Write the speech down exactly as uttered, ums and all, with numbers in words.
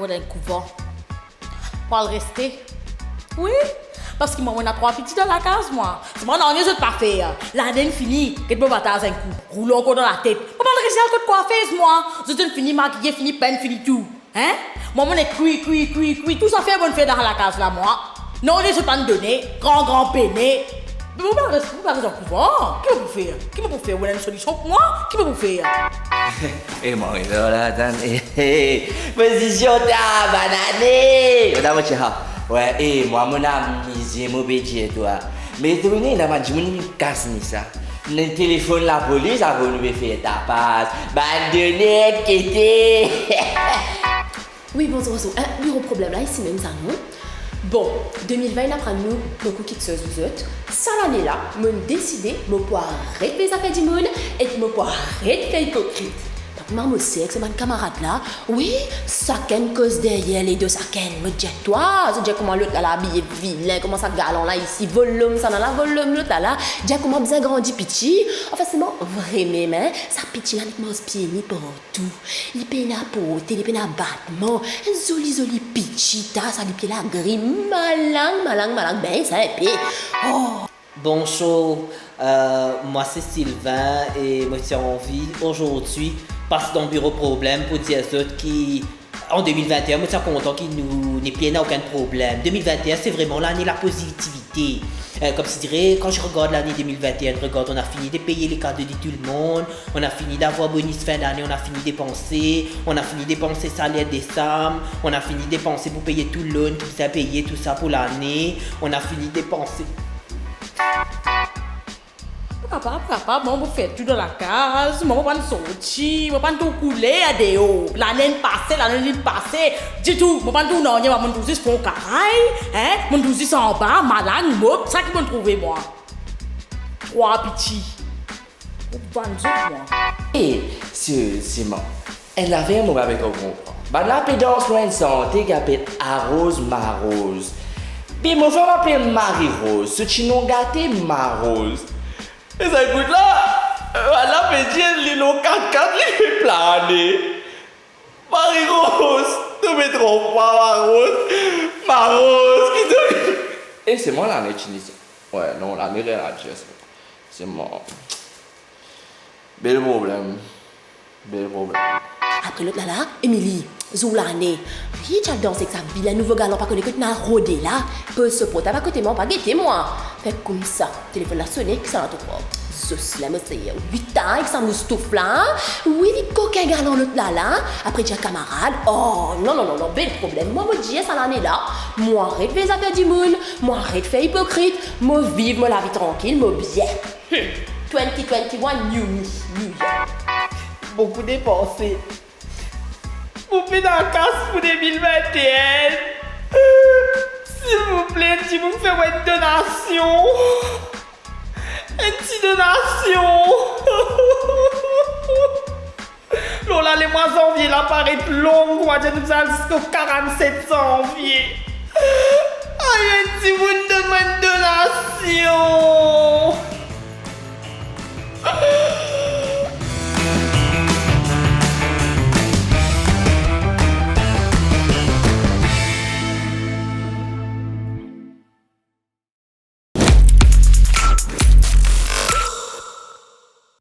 Mo dan enn kouvan. Pou al reste. Wi, parski mwa, mo ena trwa piti dan lakaz mwa. Sima nanye zot pa fer. Lane fini, get mo bataz enn kou. Roule ankor dan latet. Mo pa res al kot kwafez mwa. Zot inn fini makiye, fini penn, fini tou. Hein? Mwa, mo nek kwi, kwi, kwi, kwi. Tou zafer mo inn fer dan lakaz la mwa. Non, zot pa'nn done. Gran, gran pene. Me mo pa res, mo pa res an kouvan. Ki mo pou fer? Ki mo pou fer? Ou ena enn solision pou mwa? Ki mo pou fer? E, mwa, wi, la, la, atann. E, e, pozision ta banane. Atann, mo ti, ha. Wi, e, mwa, mo amize, mo pe dir twa. Me to kone, ena bann dimoun ki kas ni sa. Nou telefonn lapolis, avan nou pe fer tapaz. Bann done, kete. Wi, bonzour, bonzour. Eh, biro problem la, isi mem sa, non? Bon, de mil vin inn aprann nou boukou kiksoz, zot. Sa lane la, mo'nn deside mo pou aret fer zafer dimoun ek mo pou aret fer ipokrit. Donk, mwa, mo sel ek sa bann kamarad la, wi, sakenn koz deryer ledo sakenn. Mo dir twa, zot dir kouma lot la la abiye vilin, kouma sa galan la isi, volom sa la la, volom lot la la, dir kouma bizin grandi piti. Anfin, sirman vre mem, hein, sa piti la nek manz pie ni partou. Li pena porte, li pena batman. Enn zoli, zoli piti ta, sa lipie la gri, malang, malang, malang, ben sa enpe. Oh! Bonzour, euh, mwa se Sylvain e mo ti anvi azordi pas dan biro problem pou dir zot ki an de mil vin e enn, mo ti kontan ki nou nepli ena okenn problem. De mil vin e enn, se vreman lane lapozitivite. Euh, comme si dire, quand je regarde l'année deux mille vingt et un, regarde, on a fini de payer les cadeaux de tout le monde, on a fini d'avoir bonus fin d'année, on a fini dépenser, on a fini dépenser salaire décembre, on a fini dépenser pour payer tout loan ki bizin peye, tou sa pou lane, on a fini dépenser. Pa kapab, pa kapab, mwa, mo pou fer tou dan lakaz, mwa, mo pa'nn sorti, mo pa'nn trouv kouler deor. Lane inn pase, lane inn pase, ditou, mo pa'nn trouv nanye, mwa, mo'nn trouv zis fon karay, hein, mo'nn trouv zis anba, malang, mop, sa ki mo'nn trouve mwa. Trwa piti. Ou bann zot mwa. E, seriezeman, enn zafer mo pa pe konpran. Bannla pe dans lor enn sante ki apel Aroz Maroz. Be mo fam apel Marie Rose, so ti nom gate Maroz. E sa ekout la, bannla pe dir li lor kat-kat, li pe plane. Marie Rose, to pe tronp mwa, Maroz, Maroz, ki to... E se mwa lane ti ni sa. Wi, non, lane rien a dir sa. Se mwa. Bel problem. Bel problem. Apre lot la la, Emily, zour lane. Wi, ti al danse ek sa vilin nouvo galan, pa kone kot inn al rode la. Poz so portab akote mwa, pa gete mwa. Fer koumsa, telefonn la sone, ki sa la to krwar? Zos la, mo seye. Wi, ta, ek sa moustouf la. Wi, li kokin galan lot la la. Apre dir kamarad, oh, non, non, non, non, bel problem. Mwa, mo dir sa lane la, mo aret fer zafer dimoun, mo aret fer ipokrit, mo viv mo lavi trankil, mo bien. Hmm. Twenty twenty-one, new me, new year. Boukou depanse. Mo pena kas pou de mil vin e enn. Silvouple, dimoun fer mwa enn donasion. Enn ti donasion. Lor la, lemwa zanvie la paret long, kouma dir nou bizin al ziska karann-set zanvie. Ayo, enn dimoun donn mwa enn donasion.